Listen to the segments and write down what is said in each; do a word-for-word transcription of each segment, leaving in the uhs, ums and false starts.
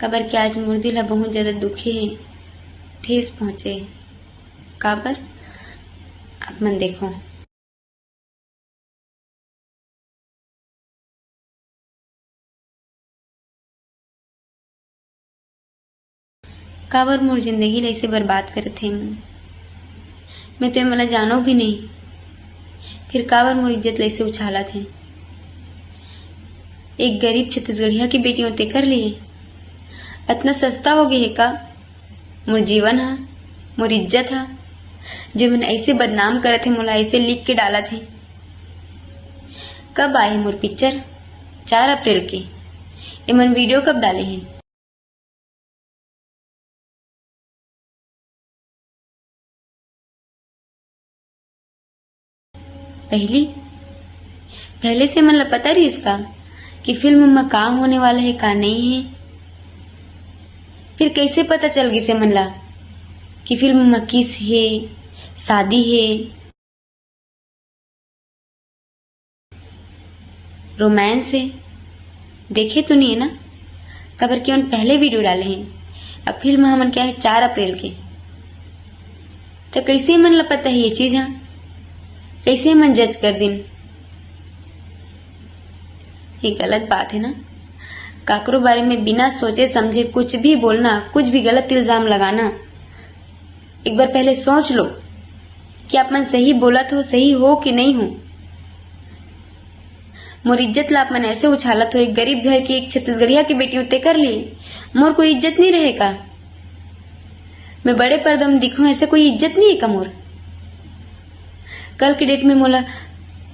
काबर कि आज मोर दिल ह बहुत ज्यादा दुखी हे, ठेस पहुंचे हे। काबर? आप मन देखो। काबर मोर जिंदगी ल ऐसे बर्बाद करत हे मन? मैं तो एमन ला जानो भी नहीं, फिर काबर मोर इज्जत ल ऐसे उछालत हे? एक गरीब छत्तीसगढ़िया के बेटी हों तेकर लिए अतना सस्ता हो गे हे का मोर जीवन ह, मोर इज्जत ह? जो मन ऐसे बदनाम करत हे, मोला ऐसे लिख के डालत हे। कब आए हे मोर पिक्चर? चार अप्रैल के। एमन वीडियो कब डाले हे? पहली, पहले से मन ला पता रहिस का कि फिल्म म का होने वाला हे, का नहीं हे? फिर कैसे पता चल गिस मन ला कि फिल्म म किस हे, शादी हे, रोमांस हे? देखे तो नहीं है ना, काबर कि ओमन पहले वीडियो डाले हैं। अब फिल्म हमन के हे चार अप्रैल के, तो कैसे मन ला पता है ये चीज? हाँ, कैसे मन जज कर दिन? ये गलत बात है ना। काकरो बारे में बिना सोचे समझे कुछ भी बोलना, कुछ भी गलत इल्जाम लगाना, एक बार पहले सोच लो कि आप मन सही बोलत हो, सही हो कि नहीं हो। मोर इज्जत ला आप मन ऐसे उछालत हो, एक गरीब घर की, एक छत्तीसगढ़िया की बेटी हों तेकर लिए मोर कोई इज्जत नहीं रहे का? मैं बड़े पर्दा में दिखूं, ऐसे कोई इज्जत नहीं है का मोर? कल के डेट में मोला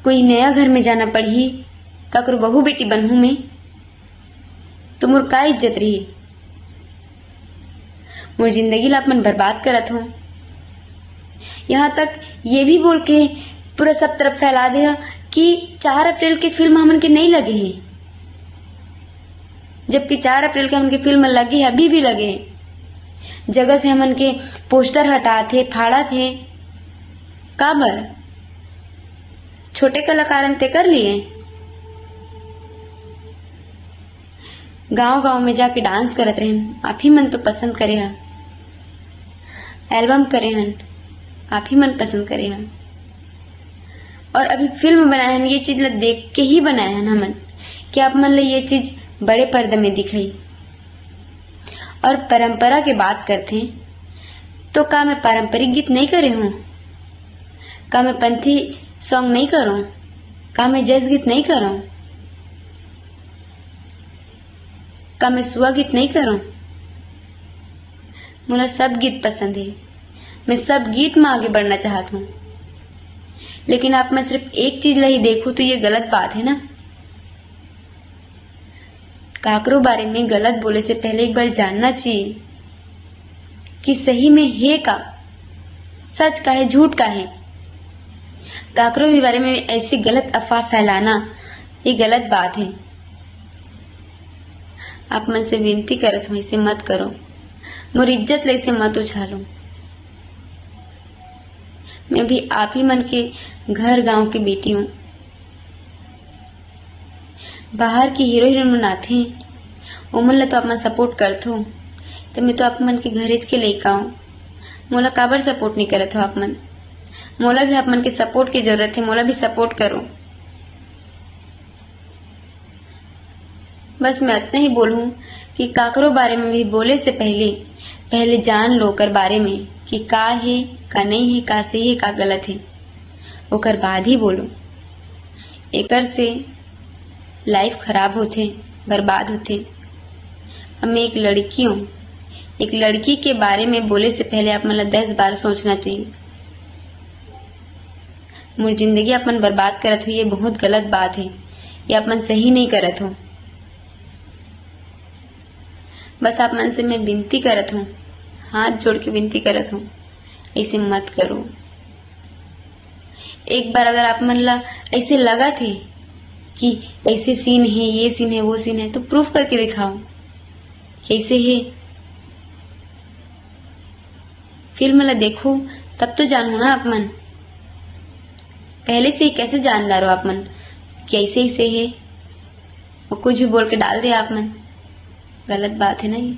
कोई नया घर में जाना पड़ही, काकरो बहू बेटी बनहूं मैं, तो मोर का इज्जत रही? मोर जिंदगी ला आप मन बर्बाद करत हो। यहाँ तक ये भी बोल के पूरा सब तरफ फैला दे ह कि चार अप्रैल के फिल्म हमन के नहीं लगे हे, जबकि चार अप्रैल के हमन के फिल्म लगे हे, अभी भी लगे हे। जगह से हमन के पोस्टर हटात हे, फाड़त हे। काबर? छोटे कलाकारन तेकर लिए। गांव-गांव में जाके डांस करत रहेन, आप ही मन तो पसंद करे ह। एल्बम करे हन, आप ही मन पसंद करे ह। और अभी फिल्म बनाए हन, ये चीज ला देख के ही बनाए हन हमन, कि आप मन ला ये चीज बड़े पर्दा में दिखाई। और परंपरा के बात करथे, तो का मैं पारंपरिक गीत नहीं करे हूँ? का मैं पंथी सॉन्ग नहीं करूँ? का मैं जैज गीत नहीं करूँ? का मैं सुआ गीत नहीं करूँ? मोला सब गीत पसंद है, मैं सब गीत में आगे बढ़ना चाहत हूँ। लेकिन आप मैं सिर्फ एक चीज ला ही देखूँ तो ये गलत बात है ना। काकरो बारे में गलत बोले से पहले एक बार जानना चाहिए कि सही में है का, सच का है, झूठ का है। काकरो भी बारे में ऐसी गलत अफवाह फैलाना, ये गलत बात है। आप मन से विनती करत हूँ, ऐसे मत करो। मोर इज्जत ले ऐसे मत उछालो। मैं भी आप ही मन के घर गांव के बेटी हूँ। बाहर के हीरो हीरोइन मन आथे, ओमन ला तो आप मन सपोर्ट करथो, तो मैं तो आप मन के घरेज के लइका हूँ। मोला काबर सपोर्ट नहीं करत हो आप मन? मोला भी आप मन के सपोर्ट की जरूरत है, मोला भी सपोर्ट करो। बस मैं अतना ही बोलूँ कि काकरो बारे में भी बोले से पहले, पहले जान लो ओकर बारे में कि का है, का नहीं है, का सही है, का गलत है, ओकर बाद ही बोलो। एकर से लाइफ खराब होथे, बर्बाद होथे। अब मैं एक लड़की हूँ, एक लड़की के बारे में बोले से पहले आप मन ला दस बार सोचना चाहिए। मोर जिंदगी आप मन बर्बाद करत हो, ये बहुत गलत बात है, ये आप मन सही नहीं करत हो। बस आप मन से मैं विनती करत हूँ, हाथ जोड़ के विनती करत हूँ, ऐसे मत करो। एक बार अगर आप मन ला ऐसे लगत हे कि ऐसे सीन है, ये सीन है, वो सीन है, तो प्रूफ करके दिखाओ कैसे है। फिल्म ला देखो, तब तो जानो ना आप मन। पहले से ही कैसे जान ला रहो आप मन कि ऐसे ऐसे है, वो कुछ भी बोल के डाल दे आप मन। गलत बात हे ना ये?